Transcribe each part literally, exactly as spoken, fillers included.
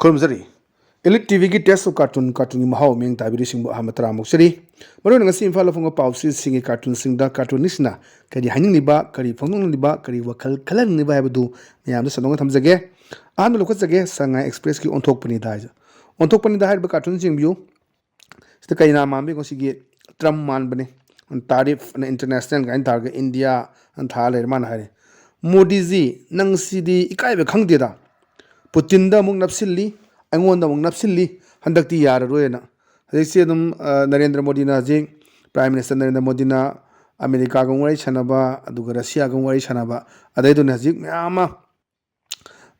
ꯈꯨꯔꯨꯝꯖꯔꯤ꯫ Elite T ꯚꯤꯒꯤ Taste of Cartoon, ꯀꯥꯔꯇꯨꯟꯒꯤ ꯃꯍꯥꯎ ꯃꯤꯠꯌꯦꯡ ꯇꯥꯕꯤꯔꯤꯁꯤꯡꯕꯨ ꯑꯍꯥꯟꯕ ꯇꯔꯥꯝꯅ ꯑꯣꯛꯆꯔꯤ꯫ ꯃꯔꯨꯑꯣꯏꯅ ꯉꯁꯤ ꯏꯝꯐꯥꯜꯗ ꯐꯣꯡꯕ ꯄꯥꯎꯆꯦꯁꯤꯡꯒꯤ ꯀꯥꯔꯇꯨꯟꯁꯤꯡꯗ ꯀꯥꯔꯇꯨꯅꯤꯁꯅ ꯀꯔꯤ ꯍꯥꯏꯅꯤꯡꯂꯤꯕ, ꯀꯔꯤ ꯐꯣꯡꯗꯣꯛꯅꯤꯡꯂꯤꯕ, ꯀꯔꯤ ꯋꯥꯈꯜ ꯈꯜꯍꯟꯅꯤꯡꯂꯤꯕ ꯍꯥꯏꯕꯗꯨ ꯃꯌꯥꯝꯗ ꯁꯟꯗꯣꯛꯅ ꯊꯝꯖꯒꯦ꯫ ꯑꯍꯥꯟꯕ ꯂꯧꯈꯠꯆꯒꯦ, ꯁꯉꯥꯏ ꯑꯦꯛꯁꯄ꯭ꯔꯦꯁꯀꯤ ꯑꯣꯟꯊꯣꯛꯄꯅꯤꯗ ꯍꯥꯏꯁꯦ꯫ ꯑꯣꯟꯊꯣꯛꯄꯅꯤꯗ ꯍꯥꯏꯔꯤꯕ ꯀꯥꯔꯇꯨꯟꯁꯤ ꯌꯦꯡꯕꯤꯌꯨ꯫ ꯁꯤꯗ ꯀꯩꯅꯥ ꯃꯥꯟꯕ ꯌꯦꯡꯉꯣ, ꯁꯤꯒꯤ ꯇ꯭ꯔꯝ ꯃꯥꯟꯕꯅꯦ꯫ ꯇꯥꯔꯤꯐ ꯑꯅ ꯏꯟꯇꯔꯅꯦꯁꯅꯦꯜ ꯀꯥꯏꯅ ꯊꯥꯔꯒ ꯏꯟꯗꯤꯌꯥ ꯑꯅ ꯊꯥꯔ ꯂꯩꯔꯦ꯫ ꯃꯥꯅ ꯍꯥꯏꯔꯦ, "ꯃꯣꯗꯤꯖꯤ, ꯅꯪ ꯁꯤꯗꯤ ꯏꯀꯥꯏꯕ ꯈꯪꯗꯦꯗ꯫ ꯄꯨꯇꯤꯟꯗ ꯑꯃꯨꯛ ꯅꯞꯁꯤꯜꯂꯤ, ꯑꯩꯉꯣꯟꯗ ꯑꯃꯨꯛ ꯅꯞꯁꯤꯜꯂꯤ, ꯍꯟꯗꯛꯇꯤ ꯌꯥꯔꯔꯣꯏꯅ"꯫ ꯍꯧꯖꯤꯛꯁꯤ ꯑꯗꯨꯝ, ꯑ, ꯅꯔꯦꯟꯗ꯭ꯔ ꯃꯣꯗꯤꯅ ꯍꯧꯖꯤꯛ, ꯄ꯭ꯔꯥꯏꯝ ꯃꯤꯅꯤꯁꯇꯔ ꯅꯔꯦꯟꯗ꯭ꯔ ꯃꯣꯗꯤꯅ ꯑꯃꯦꯔꯤꯀꯥꯒ ꯑꯃꯨꯛ ꯋꯥꯔꯤ ꯁꯥꯟꯅꯕ, ꯑꯗꯨꯒ ꯔꯁꯤꯌꯥꯒ ꯑꯃꯨꯛ ꯋꯥꯔꯤ ꯁꯥꯟꯅꯕ, ꯑꯗꯩꯗꯨꯅ ꯍꯧꯖꯤꯛ ꯃꯌꯥꯝ ꯑꯃ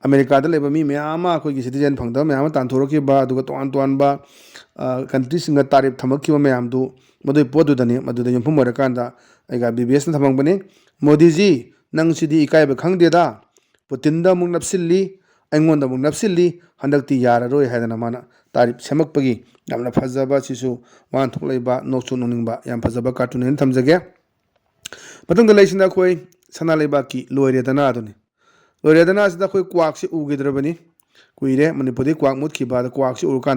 ꯑꯃꯦꯔꯤꯀꯥꯗ ꯂꯩꯕ ꯃꯤ ꯃꯌꯥꯝ ꯑꯃ ꯑꯩꯈꯣꯏꯒꯤ ꯁꯤꯇꯤꯖꯦꯟ ꯐꯪꯗꯕ ꯃꯌꯥꯝ ꯑꯃ ꯇꯥꯟꯊꯣꯔꯛꯈꯤꯕ, ꯑꯗꯨꯒ ꯇꯣꯉꯥꯟ ꯇꯣꯉꯥꯟꯕ, ꯑ, ꯀꯟꯇ꯭ꯔꯤꯁꯤꯡꯅ ꯇꯥꯔꯤꯐ ꯊꯝꯃꯛꯈꯤꯕ ꯃꯌꯥꯝꯗꯨ, ꯃꯗꯨꯒꯤ ꯄꯣꯠꯇꯨꯗꯅꯤ, ꯃꯗꯨꯗ ꯌꯨꯝꯐꯝ ꯑꯣꯏꯔꯀꯥꯟꯗ ꯑꯩꯒ ꯕꯤ ꯕꯤ ꯑꯦꯁꯅ ꯊꯝꯃꯛꯄꯅꯤ꯫ "ꯃꯣꯗꯤꯖꯤ, ꯅꯪ ꯁꯤꯗꯤ ꯏꯀꯥꯏꯕ ꯈꯪꯗꯦꯗ꯫ ꯄꯨꯇꯤꯟꯗ ꯑꯃꯨꯛ ꯅꯞꯁꯤꯜꯂꯤ, ꯑꯩꯉꯣꯟꯗ ꯑꯃꯨꯛ ꯅꯞꯁꯤꯜꯂꯤ, ꯍꯟꯗꯛꯇꯤ ꯌꯥꯔꯔꯣꯏ" ꯍꯥꯏꯗꯅ ꯃꯥꯅ ꯇꯥꯔꯤꯐ ꯁꯦꯝꯃꯛꯄꯒꯤ ꯌꯥꯝꯅ ꯐꯖꯕ, ꯁꯤꯁꯨ ꯋꯥꯍꯟꯊꯣꯛ ꯂꯩꯕ, ꯅꯣꯛꯁꯨ ꯅꯣꯛꯅꯤꯡꯕ, ꯌꯥꯝ ꯐꯖꯕ ꯀꯥꯔꯇꯨꯟ ꯍꯥꯏꯅ ꯊꯝꯖꯒꯦ꯫ ꯃꯊꯪꯗ ꯂꯩꯁꯤꯅ ꯑꯩꯈꯣꯏ ꯁꯅꯥ ꯂꯩꯕꯥꯛꯀꯤ ꯂꯣꯏꯔꯦꯗꯅ ꯑꯗꯨꯅꯤ꯫ ꯂꯣꯏꯔꯦꯗꯅ ꯑꯁꯤꯗ ꯑꯩꯈꯣꯏ ꯀ꯭ꯋꯥꯛꯁꯤ ꯎꯈꯤꯗ꯭ꯔꯕꯅꯤ꯫ ꯀꯨꯏꯔꯦ ꯃꯅꯤꯄꯨꯔꯗꯒꯤ ꯀ꯭ꯋꯥꯛ ꯃꯨꯠꯈꯤꯕ꯫ ꯑꯗ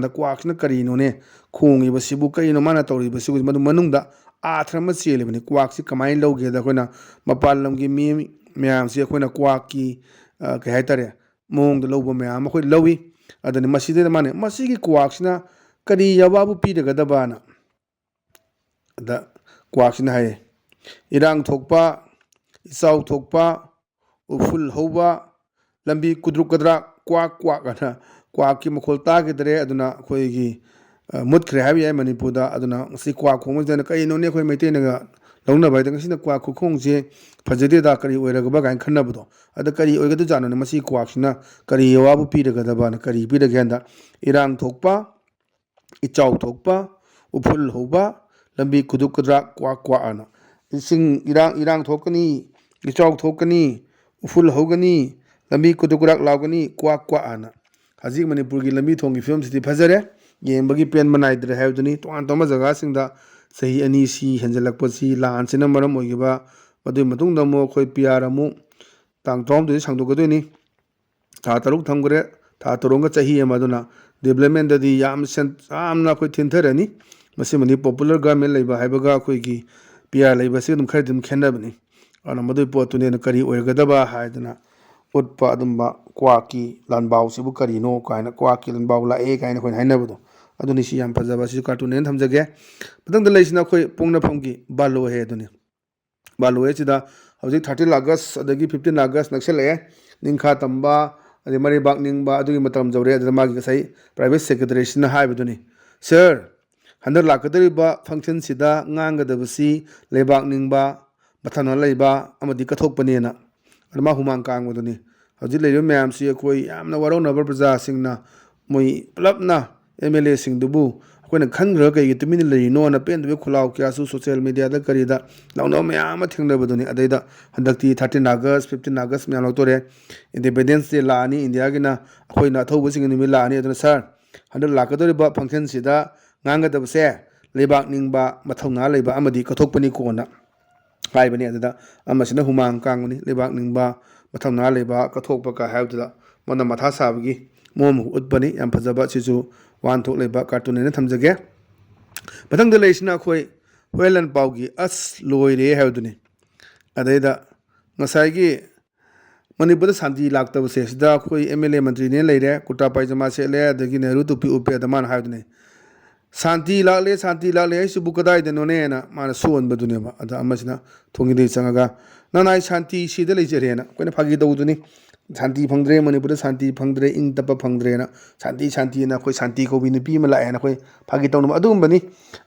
ꯀ꯭ꯋꯥꯛꯁꯤꯅ ꯀꯔꯤꯅꯣꯅꯦ? ꯈꯣꯡꯉꯤꯕꯁꯤꯕꯨ ꯀꯔꯤꯅꯣ ꯃꯥꯅ ꯇꯧꯔꯤꯕꯁꯤꯕꯨ? ꯃꯗꯨ ꯃꯅꯨꯡꯗ ꯑꯥꯊ꯭ꯔ ꯑꯃ ꯆꯦꯜꯂꯤꯕꯅꯤ꯫ ꯀ꯭ꯋꯥꯛꯁꯤ ꯀꯃꯥꯏꯅ ꯂꯧꯒꯦꯗ, ꯑꯩꯈꯣꯏꯅ ꯃꯄꯥꯟ ꯂꯝꯒꯤ ꯃꯤ ꯃꯌꯥꯝꯁꯤ ꯑꯩꯈꯣꯏꯅ ꯀ꯭ꯋꯥꯛꯀꯤ, ꯑ, ꯀꯩ ꯍꯥꯏꯇꯥꯔꯦ, ꯃꯑꯣꯡꯗ ꯂꯧꯕ ꯃꯌꯥꯝ ꯑꯃ ꯑꯩꯈꯣꯏ ꯂꯧꯏ꯫ ꯑꯗꯨꯅꯤ ꯃꯁꯤꯗꯩꯗ ꯃꯥꯅ ꯃꯁꯤꯒꯤ ꯀ꯭ꯋꯥꯛꯁꯤꯅ ꯀꯔꯤ ꯑꯋꯥꯕ ꯄꯤꯔꯒꯗꯕꯅ? ꯑꯗ ꯀ꯭ꯋꯥꯛꯁꯤꯅ ꯍꯥꯏꯌꯦ, "ꯏꯔꯥꯡ ꯊꯣꯛꯄ, ꯏꯆꯥꯎ ꯊꯣꯛꯄ, ꯎꯐꯨꯜ ꯍꯧꯕ, ꯂꯝꯕꯤ ꯀꯨꯗ꯭ꯔꯨꯛ ꯀꯗ꯭ꯔꯥꯛ, ꯀ꯭ꯋꯥꯛ ꯀ꯭ꯋꯥꯛ" ꯑꯅ ꯀ꯭ꯋꯥꯛꯀꯤ ꯃꯈꯣꯜ ꯇꯥꯈꯤꯗ꯭ꯔꯦ꯫ ꯑꯗꯨꯅ ꯑꯩꯈꯣꯏꯒꯤ, ꯑ, ꯃꯨꯠꯈ꯭ꯔꯦ ꯍꯥꯏꯕ ꯌꯥꯏ ꯃꯅꯤꯄꯨꯔꯗ꯫ ꯑꯗꯨꯅ ꯉꯁꯤ ꯀ꯭ꯋꯥꯛ ꯈꯣꯡꯕꯁꯤꯗ ꯀꯩꯅꯣꯅꯦ ꯑꯩꯈꯣꯏ ꯃꯩꯇꯩꯅꯒ ꯂꯧꯅꯕ ꯍꯥꯏꯗ, "ꯉꯁꯤꯅ ꯀ꯭ꯋꯥꯛ ꯈꯨꯈꯣꯡꯁꯦ ꯐꯖꯗꯦꯗ, ꯀꯔꯤ ꯑꯣꯏꯔꯒꯕ?" ꯀꯥꯏꯅ ꯈꯟꯅꯕꯗꯣ꯫ ꯑꯗ ꯀꯔꯤ ꯑꯣꯏꯒꯗꯣꯏꯖꯥꯠꯅꯣꯅꯦ? ꯃꯁꯤ ꯀ꯭ꯋꯥꯛꯁꯤꯅ ꯀꯔꯤ ꯑꯋꯥꯕ ꯄꯤꯔꯒꯗꯕꯅ, ꯀꯔꯤ ꯄꯤꯔꯒꯦ ꯍꯥꯏꯗ, ꯏꯔꯥꯡ ꯊꯣꯛꯄ, ꯏꯆꯥꯎ ꯊꯣꯛꯄ, ꯎꯐꯨꯜ ꯍꯧꯕ, ꯂꯝꯕꯤ ꯀꯨꯗ꯭ꯔꯨꯛ ꯀꯗ꯭ꯔꯥꯛ ꯀ꯭ꯋꯥꯛ ꯀ꯭ꯋꯥꯛ ꯑꯅ꯫ ꯏꯁꯤꯡ ꯏꯔꯥꯡ, ꯏꯔꯥꯡ ꯊꯣꯛꯀꯅꯤ, ꯏꯆꯥꯎ ꯊꯣꯛꯀꯅꯤ, ꯎꯐꯨꯜ ꯍꯧꯒꯅꯤ, ꯂꯝꯕꯤ ꯀꯨꯗ꯭ꯔꯨꯛ ꯀꯗ꯭ꯔꯥꯛ ꯂꯥꯎꯒꯅꯤ, ꯀ꯭ꯋꯥꯛ ꯀ꯭ꯋꯥꯛ ꯑꯅ꯫ ꯍꯧꯖꯤꯛ ꯃꯅꯤꯄꯨꯔꯒꯤ ꯂꯝꯕꯤ ꯊꯣꯡꯒꯤ ꯐꯤꯕꯝꯁꯤꯗꯤ ꯐꯖꯔꯦ, ꯌꯦꯡꯕꯒꯤ ꯄꯦꯟꯕ ꯅꯥꯏꯗ꯭ꯔꯦ ꯍꯥꯏꯕꯗꯨꯅꯤ꯫ ꯇꯣꯉꯥꯟ ꯇꯣꯉꯥꯟꯕ ꯖꯒꯥꯁꯤꯡꯗ ꯆꯍꯤ ꯑꯅꯤ ꯁꯤ ꯍꯦꯟꯖꯜꯂꯛꯄꯁꯤ ꯂꯥꯟꯁꯤꯅ ꯃꯔꯝ ꯑꯣꯏꯈꯤꯕ, ꯃꯗꯨꯒꯤ ꯃꯇꯨꯡꯗ ꯑꯃꯨꯛ ꯑꯩꯈꯣꯏ ꯄꯤ ꯑꯥꯔ ꯑꯃꯨꯛ ꯇꯥꯡ ꯇꯔꯥꯍꯨꯝꯗꯣꯏꯗ ꯁꯥꯡꯗꯣꯛꯀꯗꯣꯏꯅꯤ꯫ ꯊꯥ ꯇꯔꯨꯛ ꯊꯝꯈ꯭ꯔꯦ, ꯊꯥ ꯇꯔꯨꯛꯒ ꯆꯍꯤ ꯑꯃ꯫ ꯑꯗꯨꯅ ꯗꯤꯕ꯭ꯂꯞꯃꯦꯟꯗꯗꯤ ꯌꯥꯝ ꯁꯦꯟ-, ꯌꯥꯝꯅ ꯑꯩꯈꯣꯏ ꯊꯤꯟꯊꯔꯅꯤ꯫ ꯃꯁꯤꯃꯗꯤ ꯄꯣꯄꯨꯂꯔ ꯒꯚꯔꯟꯃꯦꯟ ꯂꯩꯕ ꯍꯥꯏꯕꯒ ꯑꯩꯈꯣꯏꯒꯤ ꯄꯤ ꯑꯥꯔ ꯂꯩꯕ ꯑꯁꯤꯒ ꯑꯗꯨꯝ ꯈꯔꯗꯤ ꯑꯗꯨꯝ ꯈꯦꯠꯅꯕꯅꯤ꯫ ꯑꯗꯨꯅ ꯃꯗꯨꯒꯤ ꯄꯣꯠꯇꯨꯅꯦꯅ ꯀꯔꯤ ꯑꯣꯏꯔꯒꯗꯕ ꯍꯥꯏꯗꯅ ꯎꯠꯄ ꯑꯗꯨꯝꯕ ꯀ꯭ꯋꯥꯛꯀꯤ ꯂꯥꯟꯕꯥꯎꯁꯤꯕꯨ ꯀꯔꯤꯅꯣ ꯀꯥꯏꯅ, ꯀ꯭ꯋꯥꯛꯀꯤ ꯂꯥꯟꯕꯥꯎ ꯂꯥꯛꯑꯦ ꯀꯥꯏꯅ ꯑꯩꯈꯣꯏꯅ ꯍꯥꯏꯅꯕꯗꯣ꯫ ꯑꯗꯨꯅꯤ, ꯁꯤ ꯌꯥꯝ ꯐꯖꯕ, ꯁꯤꯁꯨ ꯀꯥꯔꯇꯨꯟꯅꯦꯅ ꯊꯝꯖꯒꯦ꯫ ꯃꯊꯪꯗ ꯂꯩꯁꯤꯅ ꯑꯩꯈꯣꯏ ꯄꯣꯛꯅꯐꯝꯒꯤ ꯕꯥꯂꯣ ꯍꯦ ꯑꯗꯨꯅꯤ꯫ ꯕꯥꯂꯣ ꯍꯦꯁꯤꯗ ꯍꯧꯖꯤꯛ ꯊꯥꯔꯇꯤꯟ ꯑꯥꯒꯁ ꯑꯗꯒꯤ ꯐꯤꯐꯇꯤꯟ ꯑꯥꯒꯁ ꯅꯛꯁꯜꯂꯛꯑꯦ꯫ ꯅꯤꯡꯈꯥ ꯇꯝꯕ, ꯑꯗꯩ ꯃꯔꯩꯕꯥꯛ ꯅꯤꯡꯕ ꯑꯗꯨꯒꯤ ꯃꯇꯝ ꯌꯧꯔꯦ꯫ ꯑꯗꯨꯗ ꯃꯥꯒꯤ ꯉꯁꯥꯏ ꯄ꯭ꯔꯥꯏꯚꯦꯠ ꯁꯦꯀ꯭ꯔꯦꯇꯔꯤꯁꯤꯅ ꯍꯥꯏꯕꯗꯨꯅꯤ, "ꯁꯥꯔ, ꯍꯟꯗꯛ ꯂꯥꯛꯀꯗꯧꯔꯤꯕ ꯐꯪꯁꯟꯁꯤꯗ ꯉꯥꯡꯒꯗꯕꯁꯤ ꯂꯩꯕꯥꯛ ꯅꯤꯡꯕ, ꯃꯊꯧꯅꯥ ꯂꯩꯕ ꯑꯃꯗꯤ ꯀꯠꯊꯣꯛꯄꯅꯦꯅ"꯫ ꯑꯗꯨ ꯃꯥ ꯍꯨꯃꯥꯡ ꯀꯥꯡꯕꯗꯨꯅꯤ꯫ ꯍꯧꯖꯤꯛ ꯂꯩꯔꯤꯕ ꯃꯌꯥꯝꯁꯤ ꯑꯩꯈꯣꯏ ꯌꯥꯝꯅ ꯋꯥꯔꯧꯅꯕ ꯄ꯭ꯔꯖꯥꯁꯤꯡꯅ, ꯃꯣꯏ ꯄꯨꯂꯞꯅ ꯑꯦꯝ ꯑꯦꯜ ꯑꯦꯁꯤꯡꯗꯨꯕꯨ ꯑꯩꯈꯣꯏꯅ ꯈꯟꯈ꯭ꯔꯒ ꯀꯩꯒꯤ ꯇꯨꯃꯤꯟꯅ ꯂꯩꯔꯤꯅꯣꯅ ꯄꯦꯟꯗꯕꯒꯤ ꯈꯣꯜꯂꯥꯎ ꯀꯌꯥꯁꯨ ꯁꯣꯁꯤꯌꯦꯜ ꯃꯦꯗꯤꯌꯥꯗ ꯀꯔꯤꯗ ꯂꯥꯎꯅꯕ ꯃꯌꯥꯝ ꯑꯃ ꯊꯦꯡꯅꯕꯗꯨꯅꯤ꯫ ꯑꯗꯩꯗ ꯍꯟꯗꯛꯇꯤ ꯊꯥꯔꯇꯤꯟ ꯑꯥꯒꯁ, ꯐꯤꯐꯇꯤꯟ ꯑꯥꯒꯁ ꯃꯌꯥꯝ ꯂꯧꯊꯣꯔꯦ, ꯏꯟꯗꯤꯄꯦꯟꯗꯦꯟꯁ ꯗꯦ ꯂꯥꯛꯑꯅꯤ ꯏꯟꯗꯤꯌꯥꯒꯤꯅ, ꯑꯩꯈꯣꯏꯅ ꯑꯊꯧꯕꯁꯤꯡꯒꯤ ꯅꯨꯃꯤꯠ ꯂꯥꯛꯑꯅꯤ꯫ ꯑꯗꯨꯅ ꯁꯥꯔ, ꯍꯟꯗꯛ ꯂꯥꯛꯀꯗꯧꯔꯤꯕ ꯐꯪꯁꯟꯁꯤꯗ ꯉꯥꯡꯒꯗꯕꯁꯦ ꯂꯩꯕꯥꯛ ꯅꯤꯡꯕ, ꯃꯊꯧꯅꯥ ꯂꯩꯕ ꯑꯃꯗꯤ ꯀꯠꯊꯣꯛꯄꯅꯤꯀꯣꯅ ꯍꯥꯏꯕꯅꯤ꯫ ꯑꯗꯨꯗ ꯑꯃꯁꯤꯅ ꯍꯨꯃꯥꯡ ꯀꯥꯡꯕꯅꯤ, ꯂꯩꯕꯥꯛ ꯅꯤꯡꯕ, ꯃꯊꯧꯅꯥ ꯂꯩꯕ, ꯀꯠꯊꯣꯛꯄ ꯀ ꯍꯥꯏꯕꯗꯨꯗ ꯃꯣꯏꯅ ꯃꯊꯥ ꯁꯥꯕꯒꯤ ꯃꯑꯣꯡ ꯑꯃ ꯎꯠꯄꯅꯤ꯫ ꯌꯥꯝ ꯐꯖꯕ, ꯁꯤꯁꯨ ꯋꯥꯍꯟꯊꯣꯛ ꯂꯩꯕ ꯀꯥꯔꯇꯨꯟ ꯍꯥꯏꯅ ꯊꯝꯖꯒꯦ꯫ ꯃꯊꯪꯗ ꯂꯩꯔꯤꯁꯤꯅ ꯑꯩꯈꯣꯏ ꯍꯨꯔꯦꯟ ꯂꯥꯟꯄꯥꯎꯒꯤ "ꯑꯁ ꯂꯣꯏꯔꯦ" ꯍꯥꯏꯕꯗꯨꯅꯤ꯫ ꯑꯗꯩꯗ ꯉꯁꯥꯏꯒꯤ ꯃꯅꯤꯄꯨꯔꯗ ꯁꯥꯟꯇꯤ ꯂꯥꯛꯇꯕꯁꯦ, ꯁꯤꯗ ꯑꯩꯈꯣꯏ ꯑꯦꯝ ꯑꯦꯜ ꯑꯦ ꯃꯟꯇ꯭ꯔꯤꯅꯦ ꯂꯩꯔꯦ, ꯀꯨꯔꯇꯥ ꯄꯥꯏꯖꯃꯥ ꯁꯦꯠꯂꯦ, ꯑꯗꯒꯤ ꯅꯦꯍꯔꯨ ꯇꯨꯄꯤ ꯎꯞꯄꯦ, ꯑꯗ ꯃꯥꯅ ꯍꯥꯏꯕꯗꯨꯅꯦ, "ꯁꯥꯟꯇꯤ ꯂꯥꯛꯂꯦ, ꯁꯥꯟꯇꯤ ꯂꯥꯛꯂꯦ ꯍꯥꯏꯁꯤꯕꯨ ꯀꯗꯥꯏꯗꯅꯣꯅꯦꯅ?" ꯃꯥꯅ ꯁꯣꯟꯕꯗꯨꯅꯦꯕ꯫ ꯑꯗ ꯑꯃꯁꯤꯅ ꯊꯣꯡꯒꯤꯗꯒꯤ ꯆꯪꯉꯒ, "ꯅꯅꯥꯏ ꯁꯥꯟꯇꯤ ꯁꯤꯗ ꯂꯩꯖꯔꯦꯅ" ꯑꯩꯈꯣꯏꯅ ꯐꯥꯒꯤ ꯇꯧꯗꯨꯅꯤ꯫ "ꯁꯥꯟꯇꯤ ꯐꯪꯗ꯭ꯔꯦ, ꯃꯅꯤꯄꯨꯔꯗ ꯁꯥꯟꯇꯤ ꯐꯪꯗ꯭ꯔꯦ, ꯏꯪ ꯇꯞꯄ ꯐꯪꯗ꯭ꯔꯦꯅ, ꯁꯥꯟꯇꯤ, ꯁꯥꯟꯇꯤꯅ ꯑꯩꯈꯣꯏ ꯁꯥꯟꯇꯤ ꯀꯧꯕꯤ ꯅꯨꯄꯤ ꯑꯃ ꯂꯥꯛꯑꯦꯅ" ꯑꯩꯈꯣꯏ ꯐꯥꯒꯤ ꯇꯧꯅꯕ ꯑꯗꯨꯒꯨꯝꯕꯅꯤ꯫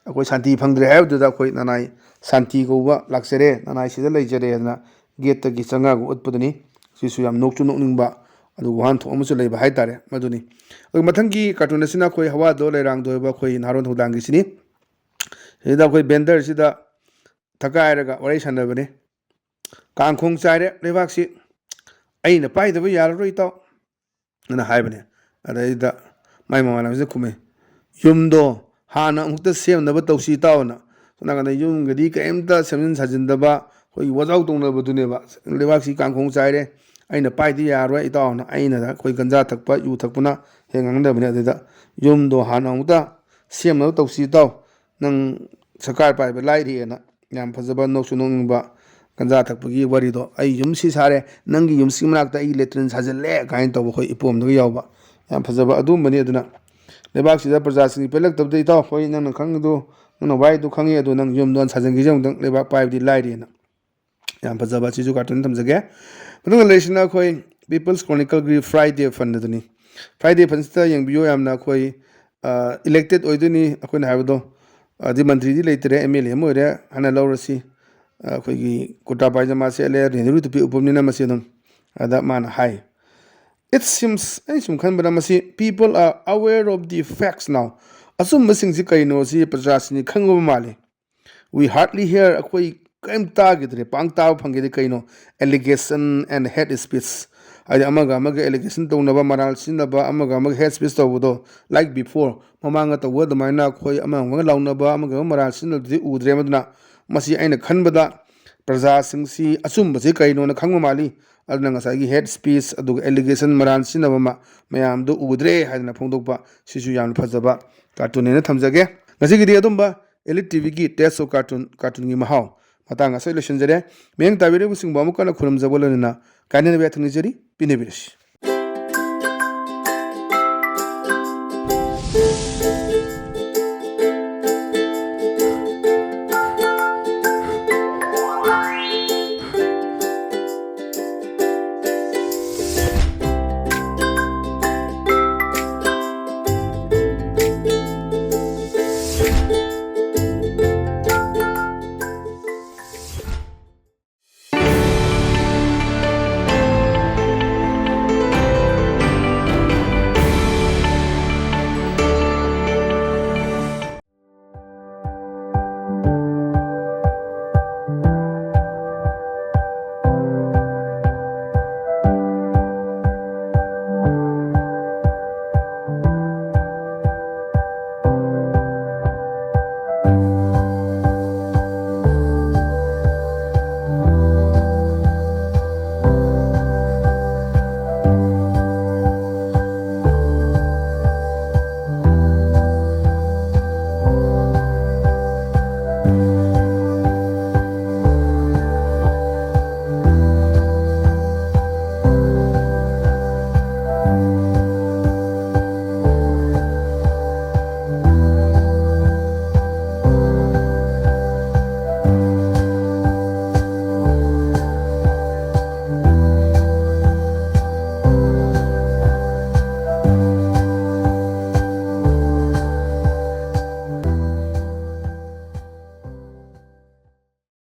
ꯑꯩꯈꯣꯏ ꯁꯥꯟꯇꯤ ꯐꯪꯗ꯭ꯔꯦ ꯍꯥꯏꯕꯗꯨꯗ ꯑꯩꯈꯣꯏ ꯅꯅꯥꯏ ꯁꯥꯟꯇꯤ ꯀꯧꯕ ꯂꯥꯛꯆꯔꯦ, ꯅꯅꯥꯏ ꯁꯤꯗ ꯂꯩꯖꯔꯦ ꯍꯥꯏꯗꯅ ꯒꯦꯠꯇꯒꯤ ꯆꯪꯉꯒ ꯎꯠꯄꯗꯨꯅꯤ꯫ ꯁꯤꯁꯨ ꯌꯥꯝ ꯅꯣꯛꯁꯨ ꯅꯣꯛꯅꯤꯡꯕ ꯑꯗꯨꯒ ꯋꯥꯍꯟꯊꯣꯛ ꯑꯃꯁꯨ ꯂꯩꯕ ꯍꯥꯏꯇꯥꯔꯦ ꯃꯗꯨꯅꯤ꯫ ꯑꯗꯨꯒ ꯃꯊꯪꯒꯤ ꯀꯥꯔꯇꯨꯟ ꯑꯁꯤꯅ ꯑꯩꯈꯣꯏ ꯍꯋꯥꯗꯣ ꯂꯩꯔꯥꯡꯗꯣ ꯍꯥꯏꯕ ꯑꯩꯈꯣꯏ ꯅꯍꯥꯔꯣꯟ ꯊꯧꯗꯥꯡꯒꯤꯁꯤꯅꯤ꯫ ꯁꯤꯗ ꯑꯩꯈꯣꯏ ꯕꯦꯟꯗꯔꯁꯤꯗ ꯊꯛꯀꯥꯏꯔꯒ ꯋꯥꯔꯤ ꯁꯥꯟꯅꯕꯅꯤ꯫ "ꯀꯥꯡꯈꯣꯡ ꯆꯥꯏꯔꯦ ꯂꯩꯕꯥꯛꯁꯤ, ꯑꯩꯅ ꯄꯥꯏꯗꯕ ꯌꯥꯔꯔꯣꯏ ꯏꯇꯥꯎ" ꯑꯅ ꯍꯥꯏꯕꯅꯦ꯫ ꯑꯗꯩꯗ ꯃꯥꯏ ꯃꯃꯥꯟꯅꯕꯁꯤꯅ ꯈꯨꯝꯃꯦ, "ꯌꯨꯝꯗꯣ ꯍꯥꯟꯅ ꯑꯃꯨꯛꯇ ꯁꯦꯝꯅꯕ ꯇꯧꯁꯤ ꯏꯇꯥꯎꯅ"꯫ ꯁꯣꯝ ꯅꯥꯀꯟꯗ ꯌꯨꯝꯒꯗꯤ ꯀꯔꯤꯝꯇ ꯁꯦꯝꯖꯤꯟ ꯁꯥꯖꯤꯟꯗꯕ, ꯑꯩꯈꯣꯏꯒꯤ ꯋꯥꯖꯥꯎ ꯇꯧꯅꯕꯗꯨꯅꯦꯕ꯫ "ꯂꯩꯕꯥꯛꯁꯤ ꯀꯥꯡꯈꯣꯡ ꯆꯥꯏꯔꯦ, ꯑꯩꯅ ꯄꯥꯏꯗꯤ ꯌꯥꯔꯣꯏ ꯏꯇꯥꯎꯅ, ꯑꯩꯅ ꯑꯩꯈꯣꯏ ꯒꯟꯖꯥ ꯊꯛꯄ, ꯌꯨ ꯊꯛꯄꯅ ꯍꯦꯛ ꯉꯥꯡꯅꯕꯅꯤ꯫ ꯑꯗꯨꯗ ꯌꯨꯝꯗꯣ ꯍꯥꯟꯅ ꯑꯃꯨꯛꯇ ꯁꯦꯝꯅꯕ ꯇꯧꯁꯤ ꯏꯇꯥꯎ, ꯅꯪ ꯁꯔꯀꯥꯔ ꯄꯥꯏꯕ ꯂꯥꯏꯔꯤꯑꯅ꯫ ꯌꯥꯝ ꯐꯖꯕ, ꯅꯣꯛꯁꯨ ꯅꯣꯛꯅꯤꯡꯕ ꯒꯟꯖꯥ ꯊꯛꯄꯒꯤ ꯋꯥꯔꯤꯗꯣ꯫ "ꯑꯩ ꯌꯨꯝ ꯁꯤ ꯁꯥꯔꯦ, ꯅꯪꯒꯤ ꯌꯨꯝꯁꯤꯒꯤ ꯃꯅꯥꯛꯇ ꯑꯩ ꯂꯦꯇ꯭ꯔꯤꯟ ꯁꯥꯖꯤꯜꯂꯦ" ꯀꯥꯏꯅ ꯇꯧꯕ ꯑꯩꯈꯣꯏ ꯏꯄꯣꯝꯗꯒ ꯌꯥꯎꯕ ꯌꯥꯝ ꯐꯖꯕ ꯑꯗꯨꯒꯨꯝꯕꯅꯤ꯫ ꯑꯗꯨꯅ ꯂꯩꯕꯥꯛꯁꯤꯗ ꯄ꯭ꯔꯖꯥꯁꯤꯡꯒꯤ ꯄꯦꯜꯂꯛꯇꯕꯗ ꯏꯇꯥꯎ, ꯍꯣꯏ, ꯅꯪꯅ ꯈꯪꯉꯤꯗꯣ, ꯅꯪꯅ ꯋꯥꯏꯗꯣ ꯈꯪꯉꯤ, ꯑꯗꯣ ꯅꯪ ꯌꯨꯝꯗꯣ ꯍꯥꯟꯅ ꯁꯥꯖꯤꯟꯈꯤꯁꯦ ꯑꯃꯨꯛꯇꯪ, ꯂꯩꯕꯥꯛ ꯄꯥꯏꯕꯗꯤ ꯂꯥꯏꯔꯤꯑꯅ꯫ ꯌꯥꯝ ꯐꯖꯕ ꯑꯁꯤꯁꯨ ꯀꯥꯔꯇꯨꯟ ꯊꯝꯖꯒꯦ꯫ ꯃꯊꯪꯗ ꯂꯩꯔꯤꯁꯤꯅ ꯑꯩꯈꯣꯏ People's Chronicleꯒꯤ Friday Fund ꯑꯗꯨꯅꯤ꯫ Friday Fundꯁꯤꯗ ꯌꯦꯡꯕꯤꯌꯨ, ꯌꯥꯝꯅ ꯑꯩꯈꯣꯏ, ꯑ, elected ꯑꯣꯏꯗꯣꯏꯅꯤ ꯑꯩꯈꯣꯏꯅ ꯍꯥꯏꯕꯗꯣ, ꯑꯗꯩ ꯃꯟꯇ꯭ꯔꯤꯗꯤ ꯂꯩꯇ꯭ꯔꯦ, ꯑꯦꯝ ꯑꯦꯜ ꯑꯦ ꯑꯃ ꯑꯣꯏꯔꯦ, ꯍꯥꯟꯅ ꯂꯧꯔꯁꯤ꯫ ꯑ, ꯑꯩꯈꯣꯏꯒꯤ ꯀꯨꯔꯇꯥ ꯄꯥꯏꯖꯃꯥ ꯁꯦꯠꯂꯦ, ꯅꯦꯍꯔꯨ ꯇꯨꯄꯤ ꯎꯞꯄꯕꯅꯤꯅ ꯃꯁꯤ ꯑꯗꯨꯝ꯫ ꯑꯗ ꯃꯥꯅ ꯍꯥꯏ, "It seems, ꯑꯩ ꯁꯨꯝ ꯈꯟꯕꯗ ꯃꯁꯤ people are aware of the facts now꯫ ꯑꯆꯨꯝꯕꯁꯤꯡꯁꯤ ꯀꯩꯅꯣ ꯁꯤ ꯄ꯭ꯔꯖꯥꯁꯤꯡꯁꯤ ꯈꯪꯉꯕ ꯃꯥꯜꯂꯤ꯫ We hardly hear, ꯑꯩꯈꯣꯏ ꯀꯔꯤꯝ ꯇꯥꯈꯤꯗ꯭ꯔꯦ, ꯄꯥꯡ ꯇꯥꯕ ꯐꯪꯈꯤꯗ꯭ꯔꯦ꯫ ꯀꯩꯅꯣ? Allegation and hate speech, ꯍꯥꯏꯗꯤ ꯑꯃꯒ ꯑꯃꯒ allegation ꯇꯧꯅꯕ, ꯃꯔꯥꯜ ꯁꯤꯖꯤꯟꯅꯕ, ꯑꯃꯒ ꯑꯃꯒ hate speech ꯇꯧꯕꯗꯣ, like before, ꯃꯃꯥꯡꯗ ꯇꯧꯕ ꯑꯗꯨꯃꯥꯏꯅ ꯑꯩꯈꯣꯏ ꯑꯃꯒ ꯑꯃꯒ ꯂꯥꯎꯅꯕ, ꯑꯃꯒ ꯑꯃꯒ ꯃꯔꯥꯜ ꯁꯤꯖꯤꯟꯅꯕꯗꯨꯗꯤ ꯎꯗ꯭ꯔꯦ꯫ ꯃꯗꯨꯅ ꯃꯁꯤ ꯑꯩꯅ ꯈꯟꯕꯗ ꯄ꯭ꯔꯖꯥꯁꯤꯡꯁꯤ ꯑꯆꯨꯝꯕꯁꯤ ꯀꯩꯅꯣꯅ ꯈꯪꯕ ꯃꯥꯜꯂꯤ꯫ ꯑꯗꯨꯅ ꯉꯁꯥꯏꯒꯤ hate speech, ꯑꯗꯨꯒ allegation, ꯃꯔꯥꯜ ꯁꯤꯖꯤꯟꯅꯕ ꯃ-, ꯃꯌꯥꯝꯗꯨ ꯎꯗ꯭ꯔꯦ ꯍꯥꯏꯗꯅ ꯐꯣꯡꯗꯣꯛꯄ ꯁꯤꯁꯨ ꯌꯥꯝꯅ ꯐꯖꯕ ꯀꯥꯔꯇꯨꯟꯅꯦꯅ ꯊꯝꯖꯒꯦ꯫ ꯉꯁꯤꯒꯤꯗꯤ ꯑꯗꯨꯝꯕ Elite ꯇꯤ ꯚꯤꯒꯤ Taste of Cartoon, ꯀꯥꯔꯇꯨꯟꯒꯤ ꯃꯍꯥꯎ ꯃꯇꯥꯡ ꯑꯁꯤꯗ ꯂꯣꯏꯁꯤꯟꯖꯔꯦ꯫ ꯃꯤꯠꯌꯦꯡ ꯇꯥꯕꯤꯔꯤꯕꯁꯤꯡꯕꯨ ꯑꯃꯨꯛ ꯍꯟꯅ ꯈꯨꯔꯨꯝꯖꯕ ꯂꯣꯏꯅꯅ ꯀꯥꯏꯅꯅꯕ ꯌꯥꯊꯪ ꯅꯤꯖꯔꯤ꯫ ꯄꯤꯅꯕꯤꯔꯁꯤ꯫